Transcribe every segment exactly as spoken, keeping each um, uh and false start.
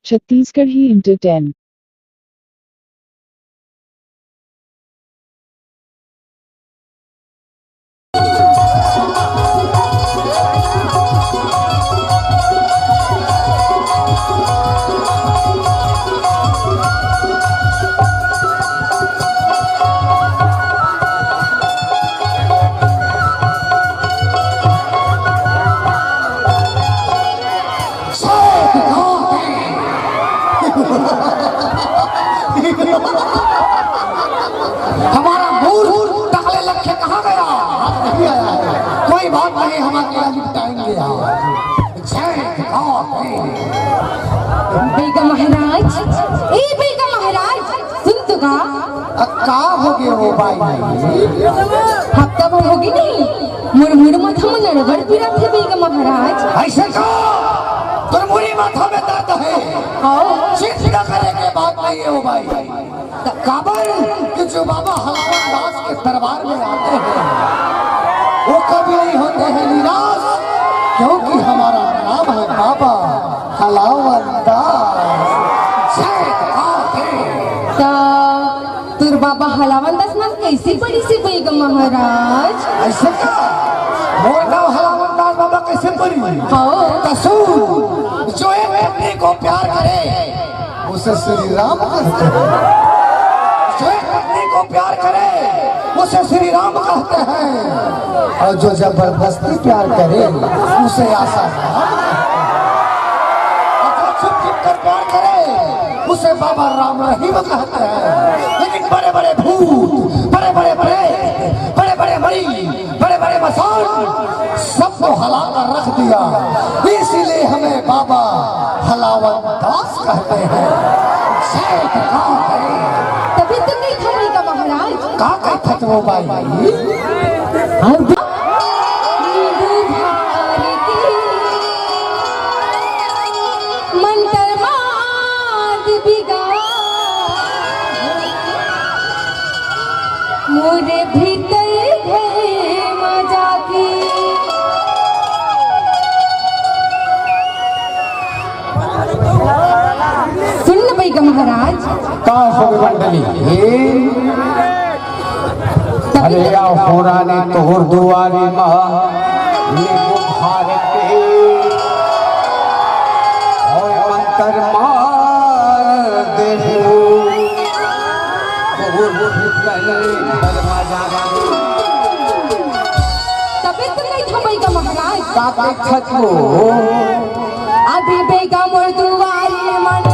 Chhattisgarhi Entertain. हमारा मूर्ख टकले लक्ष्य कहाँ गया? आज नहीं आया है। कोई बात नहीं, हम अकेला निपटाएंगे आज। जय गाँव है। बेगा महाराज, ए बेगा महाराज, सुन तो गा। अ, का हो गया हो बाई? हफ्ता भर होगे नहीं, मोर मुड़ माथा में नड़बड़ पीरा थे बेगा महाराज। ऐसे का? तोर मुड़ी माथा में दर्द है? हाँ। चिंता करे के बात नहीं है हो बाई। काबर कि जो बाबा हलावन दास के दरबार में आते हैं, वो कभी नहीं होते हैं निराश, क्योंकि हमारा नाम है बाबा हलावन दास। जय राधे। ता तोर बाबा हलावन दास नाम कैसे पड़ी से बेगा महाराज? ऐसे का? मोर नाम हलावन दास बाबा कैसे पड़ी? हाँ। तो सुन, जो एक पत्नी को प्यार करे, उसे श्री राम कहते हैं। जो एक पत्नी को प्यार करे, उसे श्री राम कहते हैं। और जो जबरदस्ती प्यार करे, उसे आसा राम कहते हैं। और जो छुप छुप कर प्यार करे, उसे बाबा राम रहीम कहते हैं। लेकिन बड़े बड़े भूत, बड़े बड़े प्रेत, बड़े बड़े मरीज, बड़े बड़े मसान, सबको हला कर रख दिया। इसीलिए हमें बाबा हलावन दास कहते हैं। जय प्रकाश है। तभी तो नहीं खमेगा महाराज। का कहत हस वो बाई? और मंत्र मांद बिगा मोरे भीतर घर म जाके। सुन न बइगा महाराज। का हो मंडली? हे, अरे या होरा ने तोर दुआरी मा ले बुखार के। ओए मंत्र मार दे हो। तबे तो नहीं था बइगा महाराज। का कथस वो? अभी बइगा मोर दुआरी मन।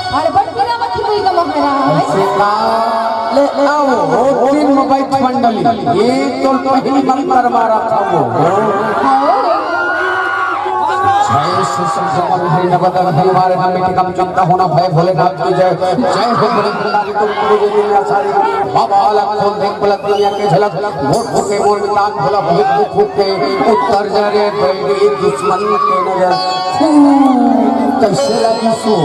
अरे बड़ गिरावत ही बइगा महाराज। ले आओ, ओ तीन मोबाइल मंडली, ये तो पहिली मंत्र मारा था वो। हाँ। भय सुसम सुमन हरि न बदन हरि मारे न मिटि कम चिंता होना भय भोलेनाथ की जय। जय हो बड़ी भंडारी तुम पूजे दुनिया सारी। बाबा अलग खोल दे पलक दुनिया के झलक। मोर फूके मोर मितान भोला भूत को फूक के उत्तर जा रे बैरी दुश्मन के नजर। फू, कैसे लगी सो?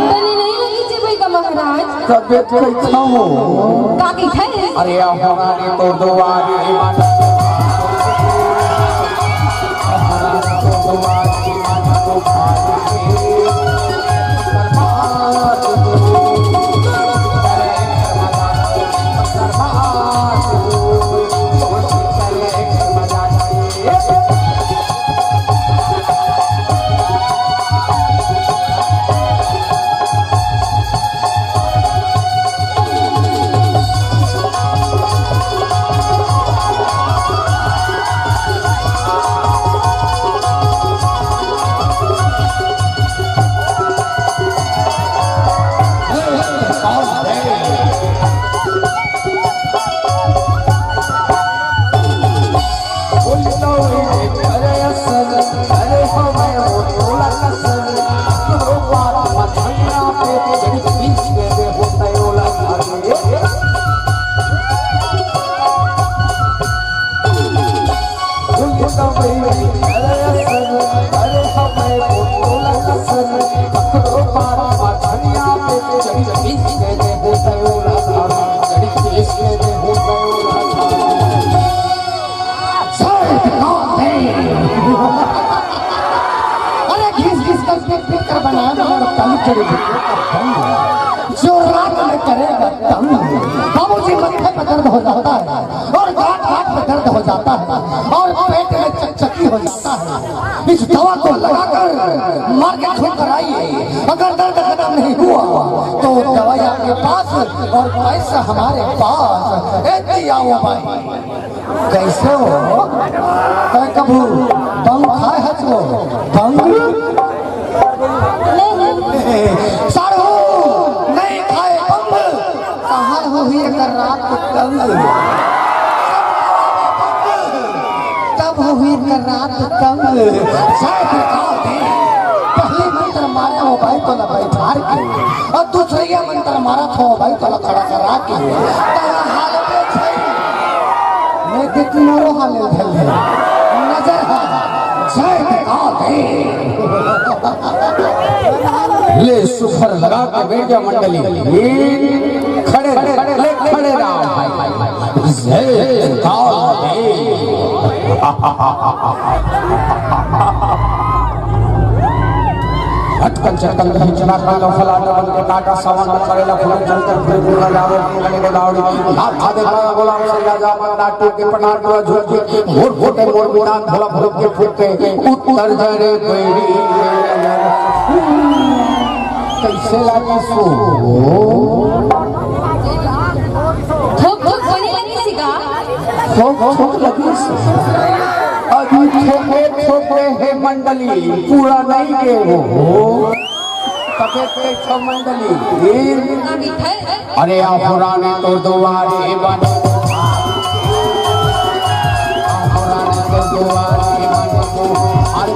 तनी नहीं लगी जे भाई का महाराज। तबियत कैसा हो? का कहिथे? अरे, आ हमारे तो दुआरे माता। अरे घिस घिस कर पीट पीट कर बनाया मेरा तन चढ़ गया। जो रात में करेगा तंग, बाबूजी, माथे पे दर्द हो जाता है और गांठ गांठ में दर्द हो जाता है और पेट में चकचकी हो जाता है। इस दवा को लगाकर मार्केट में कराइए। अगर दर्द खत्म नहीं हुआ तो दवाई आपके पास और पैसा हमारे पास। ए दिया वो भाई। कैसे हो? तैं कभू बंग खाए हस वो? बंग? नहीं। साढ़ू, नहीं खाए बंग। कहाँ होही एकर रात तंग? तब होही एकर रात तंग। शायद का दे। पहले मंत्र मारे हो भाई तो ना बैठार के। अउ दूसरइया मंतर मारत हो भाई, तोला खड़ा करा के। तोला हाल दे छै। मैं के तुम्हारो हाल ले धल ले। नजर हा, जय देखा दे। ले सुपर लगा के बैठ जा मंडली। खड़े रह, ले खड़े रह भाई। जय देखा दे। हटकन चटकन दही चना खा लो, फलाना बन के काटा, सावन में करेला, फूल चल कर फिर पूरा जाओ, गले को दावड़ी, ना खा दे बड़ा गुलाम से राजा, मत नाटो के पटाटो, झूठ के, मोर फूटे, मोर मितान, भोला भोला के फूट के, उत्तर जा रे बैरी। कैसे लागी सो? ठोक ठोक बने लगी सिगा। ठोक ठोक लगी सो। अभी ठोके ठोके हे मंडली, पूरा नहीं गे हो। तबे के छो मंडली। अरे आ पुराने तो दुआरे बन। आ पुराने तो दुआरे बन। अरे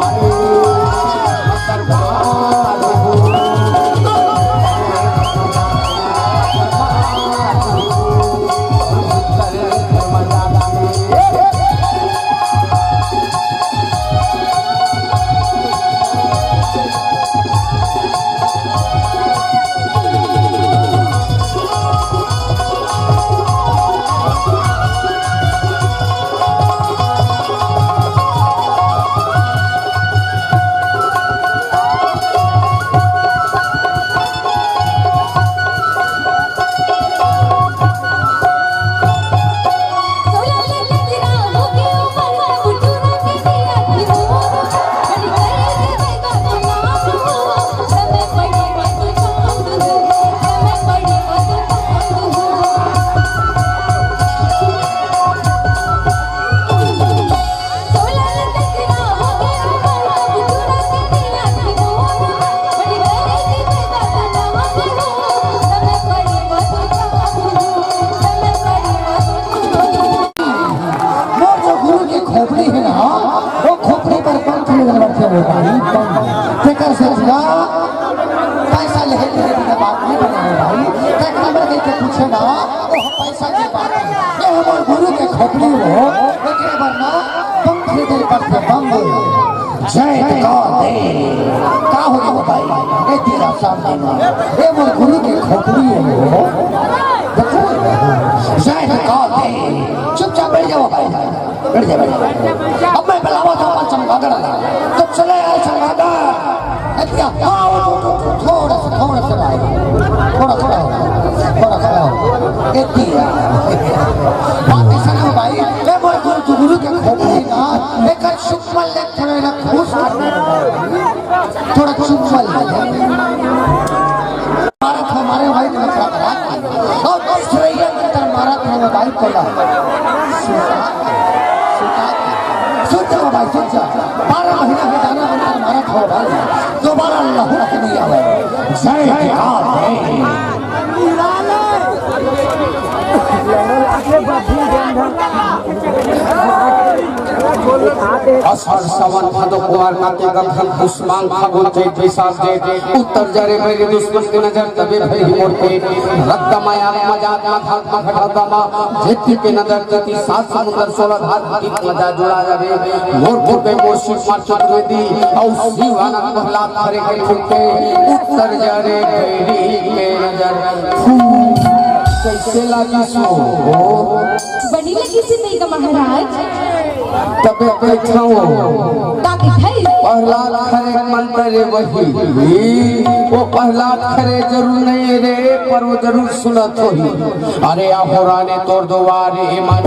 यही, यही बिना बात नहीं बने हो भाई। देखा मैं देख के पूछे ना, वो हम पैसा के बात है। ये हमर गुरु के खोपड़ी हो, एकरे बर ना बम खरीदे पड़थे बम। जय का दे। का हो गया भाई? ए तेरा सामने ना। ए मोर गुरु के खोपड़ी हो। जय का दे। चुपचाप बैठ जाओ भाई। बैठ जा, बैठ जा। अब मैं बुलावा था अपन चमगादड़ वाला। तो चले आए चमगादड़। ए भैया, आओ, थोड़ा सा, थोड़ा सा भाई। थोड़ा, थोड़ा हो। थोड़ा, थोड़ा हो। ए भैया। बात ऐसा ना हो भाई। ए मोर गुरु, गुरु के खोपड़ी ना। एक चुप मत ले, थोड़ा ना खुश। थोड़ा चुप मत ले। भारत हमारे भाई को खड़ा करा। और इस रैया में तर भारत हमारे भाई को ला। सुन जाओ भाई, सुन जाओ। बारह महीना के जाना मंत्र मारा था भाई, दोबारा लहू के नहीं आवे। जय जय। आषाढ़ सावन भादो कुआर काटे गंधन पुष्पांग फागुन चैत बैसाख जेठ। उत्तर जरे मेरे दुश्मन की नजर तबे भई मोर पे। रक्त माया मजात मखा मखा जेती के नजर तेती सात समुंदर सोलह धार की मजा जुड़ा जावे। मोर फूटे मोर शिव मार चतुर्वेदी, औ शिव आनंद प्रहलाद हरे के फूटे। उत्तर जरे भैरी के नजर फू। कैसे लागी सो? बनी लगी से नहीं का महाराज। तबे बैठाओ। का दिखाई? प्रहलाद हरे मंत्र रे वही। वो प्रहलाद हरे जरूर नहीं रे, पर वो जरूर सुनत होही। अरे आहो रानी तोर दुआरे मन।